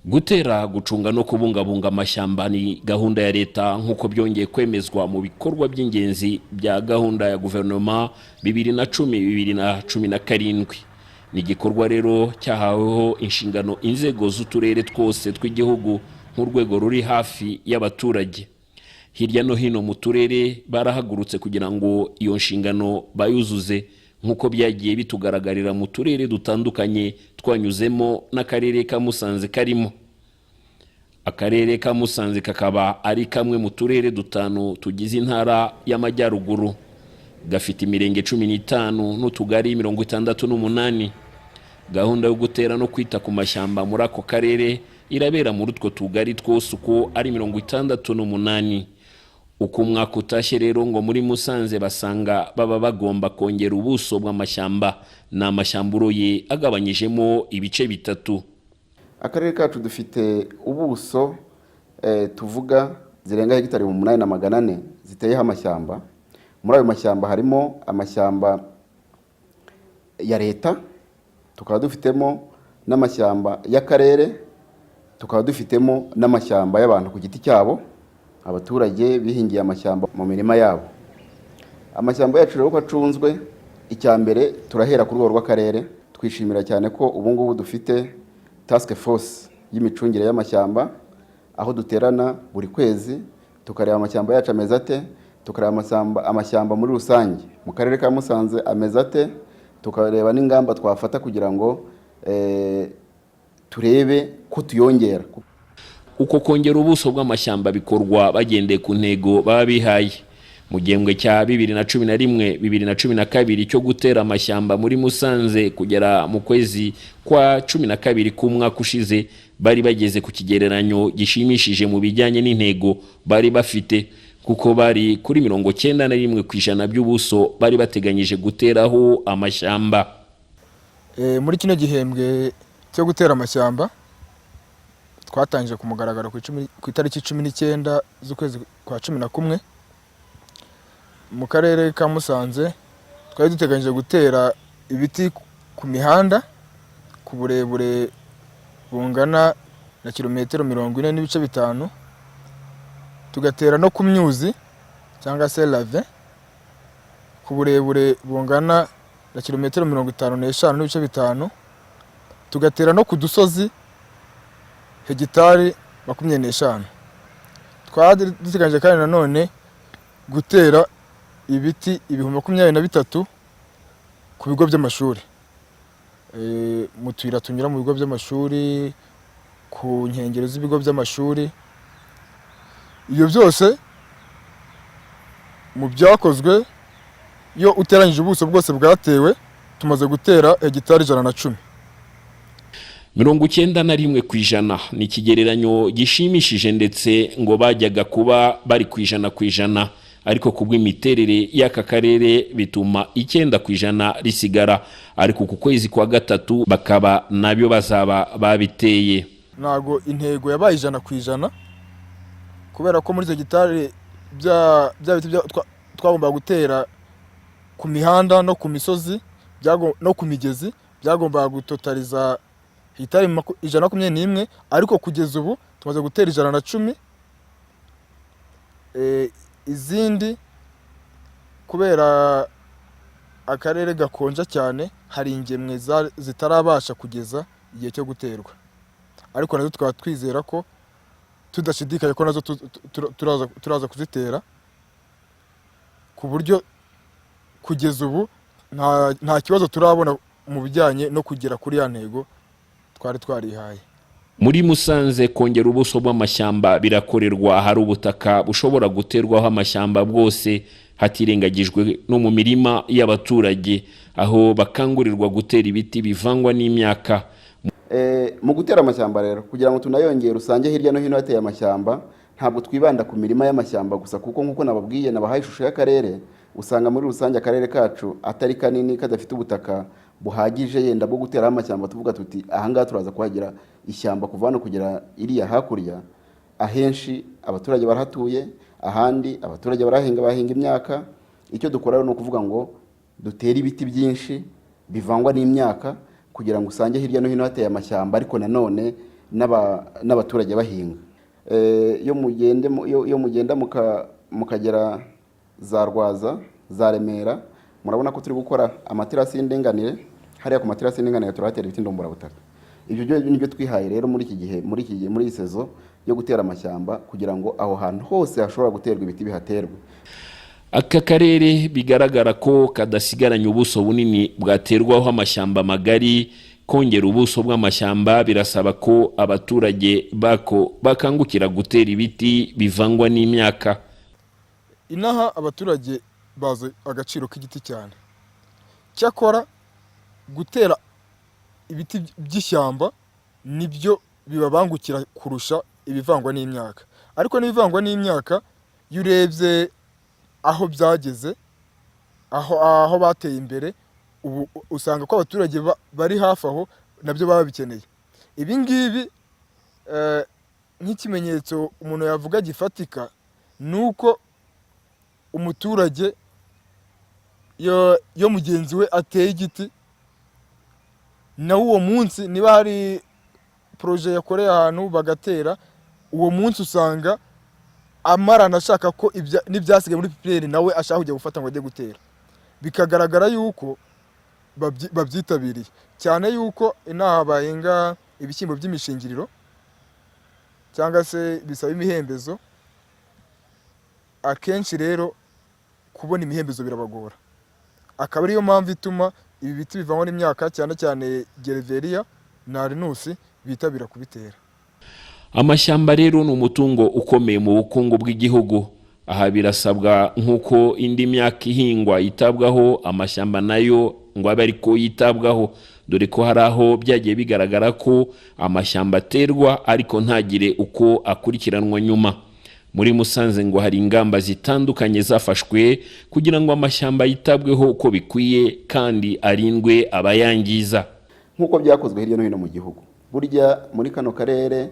Gutera, gucunga no kubungabunga amashyamba ni gahunda ya leta, nk'uko byongeye kwemezwa mu bikorwa by'ingenzi bya gahunda ya guverinoma 2010 2017. Ni igikorwa rero cyahaweho inshingano inzego z'uturere twose tw'igihugu nk'urwego ruri hafi y'abaturage. Hirya no hino mu turere barahagurutse kugira ngo iyo nshingano bayuzuze, nk'uko byagiye bitugaragarira mu turere dutandukanye twanyuzemo, n'akarere ka Musanze karimo. Akarere ka Musanze kakaba ari kamwe mu turere dutanu tugize Intara y'Amajyaruguru, gafite imirenge 15 n'utugari 68. Gahunda yo gutera no kwita ku mashyamba muri ako karere irabera muri utwo tugari twose uko ari 68. Uko umwaka utashye rero, ngo muri Musanze basanga baba bagomba kongera ubuso bw'amashyamba. Ni amashyamba uroye agabanyijemo ibice bitatu. Akarere kacu dufite ubuso tuvuga zirenga hegitari 8400 ziteyeho amashyamba. Muri ayo mashyamba harimo amashyamba ya leta, tukaba dufitemo n'amashyamba y'akarere, tukaba dufitemo n'amashyamba y'abantu ku giti cyabo, abaturage bihingiye amashyamba mu mirima yabo. Amashyamba yacu rero uko acunzwe, icya mbere turahera ku rwego rw'akarere. Twishimira cyane ko ubu ngubu dufite task force y'imicungire y'amashyamba, aho duterana buri kwezi tukareba amashyamba yacu ameze ate, tukareba amashyamba muri rusange mu karere ka Musanze ameze ate, tukareba n'ingamba twafata kugira ngo turebe ko tuyongera. Uko kongera ubuso bw'amashyamba bikorwa bagendeye ku ntego baba bihaye. Mu gihembwe cya 2011 2012 cyo gutera amashyamba muri Musanze, kugera mu kwezi kwa 12 k'umwaka ushize, bari bageze ku kigereranyo gishimishije mu bijyanye n'intego bari bafite, kuko bari kuri 91% by'ubuso bari bateganyije guteraho amashyamba. Muri kino gihembwe cyo gutera amashyamba twatangije ku mugaragaro ku itariki 19 z'ukwezi kwa 11, mu karere ka Musanze twari duteganyije gutera ibiti ku mihanda ku burebure bungana na kilometero 40.5, tugatera no ku myuzi cyangwa se ravin ku burebure bungana na kilometero 55.5, tugatera no ku dusozi hegitari 25. Twari duteganyije kandi nanone gutera ibiti 23,000 ku bigo by'amashuri, mu tuyira tunyura mu bigo by'amashuri, ku nkengero z'ibigo by'amashuri. Ibyo byose mu byakozwe, iyo uteranyije ubuso bwose bwatewe, tumaze gutera hegitari 110. 91% ni ikigereranyo gishimishije, ndetse ngo bajyaga kuba bari ku 100%, ariko ku bw'imiterere y'aka karere bituma 9% risigara, ariko ku kwezi kwa gatatu bakaba nabyo bazaba babiteye. Ntabwo intego yabaye 100%, kubera ko muri izo hegitari bya biti twagombaga gutera ku mihanda no ku misozi no ku migezi byagombaga gutotaliza hegitari 121, ariko kugeza ubu tumaze gutera 110. Izindi kubera akarere gakonja cyane, hari ingemwe zitarabasha kugeza igihe cyo guterwa, ariko nazo tukaba twizera ko tudashidikanya ko nazo turaza kuzitera, ku buryo kugeza ubu nta kibazo turabona mu bijyanye no kugera kuri ya ntego twari twarihaye. Muri Musanze, kongera ubuso bw'amashyamba birakorerwa ahari ubutaka bushobora guterwaho amashyamba bwose, hatirengagijwe no mu mirima y'abaturage, aho bakangurirwa gutera ibiti bivangwa n'imyaka. Mu gutera amashyamba rero, kugira ngo tunayongere usange hirya no hino hateye amashyamba, ntabwo twibanda ku mirima y'amashyamba gusa, kuko nk'uko nababwiye, nabahaye ishusho y'akarere, usanga muri rusange akarere kacu atari kanini, kadafite ubutaka buhagije yenda bwo guteraho amashyamba. Tuvuga tuti ahangaha turaza kuhagira ishyamba kuva hano kugera iriya hakurya. Ahenshi abaturage barahatuye, ahandi abaturage barahinga, bahinga imyaka. Icyo dukora rero ni ukuvuga ngo dutere ibiti byinshi bivangwa n'imyaka, kugira ngo usange hirya no hino hateye amashyamba, ariko nanone n'abaturage bahinga. Iyo mugenda mukagera za Rwaza, za Remera, murabona ko turi gukora amaterasi y'indinganire. Hariya ku materasi y'indinganire turahatera ibiti ndumburabutaka. Ibyo byo nibyo twihaye rero muri iki gihe, muri iyi saison yo gutera amashyamba, kugira ngo aho hantu hose hashobora guterwa ibiti bihaterwe. Aka karere bigaragara ko kadasigaranye ubuso bunini bwaterwaho amashyamba magari. Kongera ubuso bw'amashyamba birasaba ko abaturage bako bakangukira gutera ibiti bivangwa n'imyaka. Inaha abaturage bazi agaciro k'igiti cyane. Cyakora gutera ibiti by'ishyamba nibyo bibabangukira kurusha ibivangwa n'imyaka. Ariko n'ibivangwa n'imyaka, iyo urebye aho byageze, aho bateye imbere ubu, usanga ko abaturage bari hafi aho nabyo baba babikeneye. Ibi ngibi nk'ikimenyetso umuntu yavuga gifatika ni uko umuturage iyo mugenzi we ateye igiti, nawe uwo munsi, niba hari projet yakoreye ahantu bagatera, uwo munsi usanga amarana ashaka ko n'ibyasigaye muri pépinière nawe ashaka kujya gufata ngo ajye gutera. Bikagaragara yuko babyitabiriye cyane, yuko inaha bahinga ibishyimbo by'imishingiriro cyangwa se bisaba imihembezo. Akenshi rero kubona imihembezo birabagora, akaba ariyo mpamvu ituma ibi biti bivangwa n'imyaka, cyane cyane gereveriya na alnus, bitabira kubitera. Amashyamba rero ni umutungo ukomeye mu bukungu bw'igihugu. Aha birasabwa, nk'uko indi myaka ihingwa yitabwaho, amashyamba nayo ngo abe ariko yitabwaho, dore ko hari aho byagiye bigaragara ko amashyamba aterwa ariko ntagire uko akurikiranwa nyuma. Muri Musanze ngo hari ingamba zitandukanye zafashwe kugira ngo amashyamba yitabweho uko bikwiye kandi arindwe abayangiza. Nk'uko byakozwe hirya no hino mu gihugu, burya muri kano karere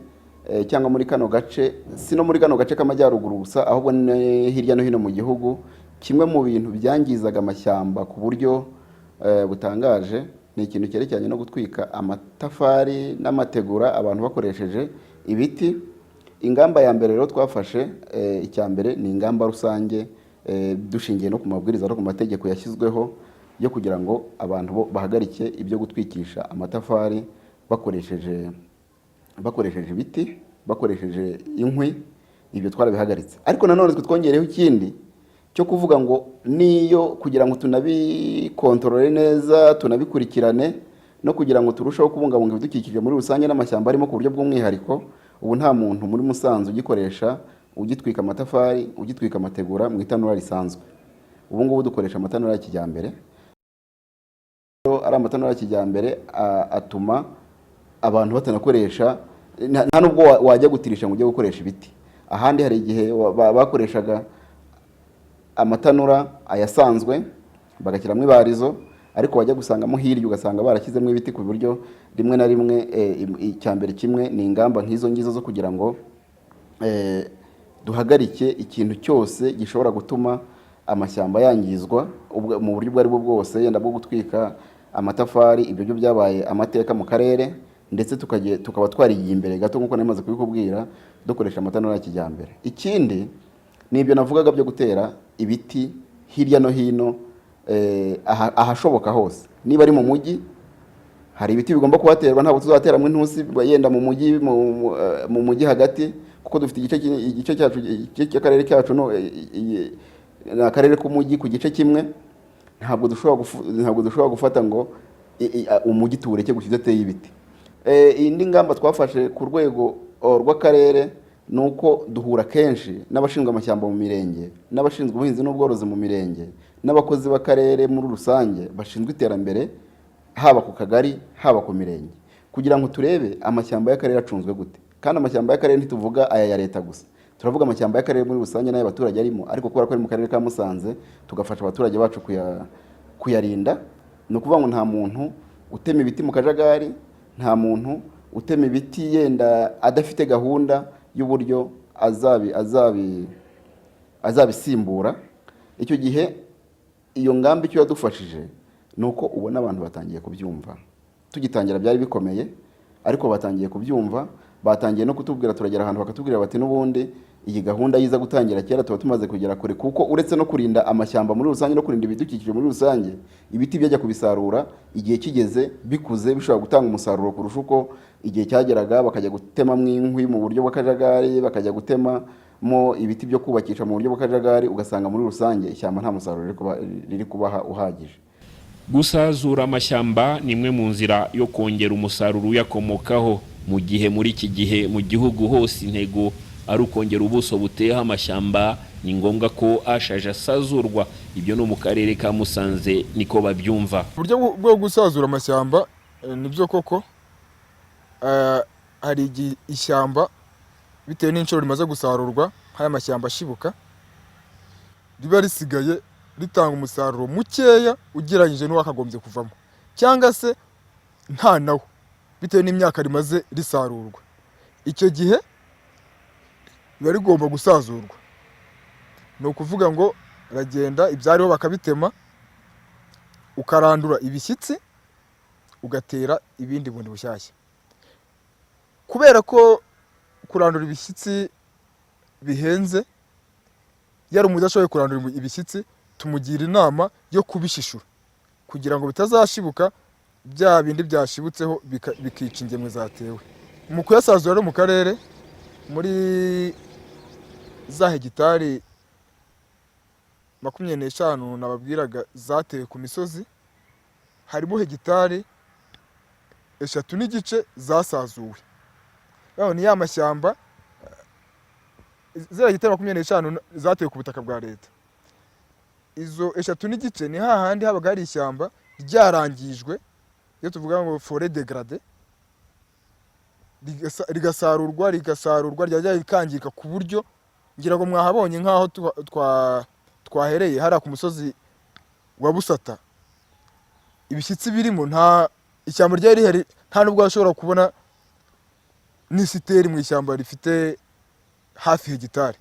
cyangwa muri kano gace, si no muri kano gace k'amajyaruguru gusa, ahubwo hirya no hino mu gihugu, kimwe mu bintu byangizaga amashyamba ku buryo butangaje ni ikintu cyerekeranye no gutwika amatafari n'amategura abantu bakoresheje ibiti. Ingamba ya mbere rero twafashe, icya mbere ni ingamba rusange, dushingiye no ku mabwiriza no ku mategeko yashyizweho yo kugira ngo abantu bo bahagarike ibyo gutwikisha amatafari bakoresheje ibiti, bakoresheje inkwi. Ibyo twarabihagaritse. Ariko nanone twe twongereho ikindi cyo kuvuga ngo niyo kugira ngo tunabikontorore neza, tunabikurikirane, no kugira ngo turusheho kubungabunga ibidukikije muri rusange n'amashyamba arimo ku buryo bw'umwihariko, ubu nta muntu muri Musanze ugikoresha, ugitwika amatafari, ugitwika amategura mu itanura risanzwe. Ubu ngubu dukoresha amatanura ya kijyambere. Ari amatanura ya kijyambere atuma abantu batanakoresha, nta nubwo wajya gutirisha ngo ujye gukoresha ibiti. Ahandi hari igihe bakoreshaga amatanura ayasanzwe bagashyiramo ibarizo, ariko wajya gusangamo hirya ugasanga barashyizemo ibiti, ku buryo rimwe na rimwe icya mbere kimwe ni ingamba nk'izo ngizo zo kugira ngo duhagarike ikintu cyose gishobora gutuma amashyamba yangizwa mu buryo ubwo ari bwo bwose, yenda bwo gutwika amatafari. Ibyo byo byabaye amateka mu karere, ndetse tukaba twarigiye imbere gato, nk'uko namaze kubikubwira, dukoresha amatanura ya kijyambere. Ikindi ni ibyo navugaga byo gutera ibiti hirya no hino, ahashoboka hose. Niba ari mu mujyi, hari ibiti bigomba kuhaterwa. Ntabwo tuzateramo intusi yenda mu mujyi, mu mujyi hagati, kuko dufite igice cyacu, igice cy'akarere kacu ni akarere k'umujyi ku gice kimwe. Ntabwo dushobora gufata ngo umujyi tuwureke gusa udateye ibiti. Indi ngamba twafashe ku rwego rw'akarere ni uko duhura kenshi n'abashinzwe amashyamba mu mirenge, n'abashinzwe ubuhinzi n'ubworozi mu mirenge, n'abakozi b'akarere muri rusange bashinzwe iterambere, haba ku kagari, haba ku mirenge, kugira ngo turebe amashyamba y'akarere acunzwe gute. Kandi amashyamba y'akarere ntituvuga aya ya leta gusa, turavuga amashyamba y'akarere muri rusange n'ay'abaturage arimo. Ariko kubera ko ari mu karere ka Musanze, tugafasha abaturage bacu kuyarinda. Ni ukuvuga ngo nta muntu utema ibiti mu kajagari, nta muntu utema ibiti yenda adafite gahunda y'uburyo azabisimbura. Icyo gihe iyo ngamba icyo yadufashije ni uko ubona abantu batangiye kubyumva. Tugitangira byari bikomeye, ariko batangiye kubyumva. Batangiye no kutubwira, turagera ahantu bakatubwira bati n'ubundi iyi gahunda yiza gutangira kera tuba tumaze kugera kure, kuko uretse no kurinda amashyamba muri rusange no kurinda ibidukikije muri rusange, ibiti byajya kubisarura igihe kigeze bikuze bishobora gutanga umusaruro kurusha uko igihe cyageraga bakajya gutemamo inkwi mu buryo bw'akajagari, bakajya gutemamo ibiti byo kubakisha mu buryo bw'akajagari, ugasanga muri rusange ishyamba nta musaruro riri kubaha uhagije. Gusazura amashyamba ni imwe mu nzira yo kongera umusaruro uyakomokaho, mu gihe muri iki gihe mu gihugu hose intego ari ukongera ubuso buteyeho amashyamba. Ni ngombwa ko ashaje asazurwa. Ibyo no mu karere ka Musanze niko babyumva. Uburyo bwo gusazura amashyamba, nibyo koko, hari igihe ishyamba bitewe n'inshuro rimaze gusarurwa, nk'aya mashyamba ashibuka, riba risigaye ritanga umusaruro mukeya ugereranyije n'uwakagombye kuvamo, cyangwa se nta nawo, bitewe n'imyaka rimaze risarurwa. Icyo gihe riba rigomba gusazurwa. Ni ukuvuga ngo ragenda ibyariho bakabitema, ukarandura ibishyitsi, ugatera ibindi bundi bushyashya. Kubera ko kurandura ibishyitsi bihenze, yari umuntu udashoboye kurandura ibishyitsi, tumugira inama yo kubishishura kugira ngo bitazashibuka, bya bindi byashibutseho bikica ingemwe zatewe. Mu kuyasazura rero, mu karere, muri za hegitari 25 nababwiraga zatewe ku misozi, harimo hegitari 3.5 zasazuwe. Ni ya mashyamba, ziriya hegitari 25 zatewe ku butaka bwa leta, izo 3.5 ni hahandi habaga hari ishyamba ryarangijwe, iyo tuvuga ngo forêt dégradée, rigasarurwa, rigasarurwa, ryajya rikangirika, ku buryo ngira ngo mwahabonye nk'aho twahereye hariya ku musozi wa Busata, ibishyitsi birimo, nta ishyamba ryari rihari, nta nubwo washobora kubona n'isiteri mu ishyamba rifite hafi hegitari.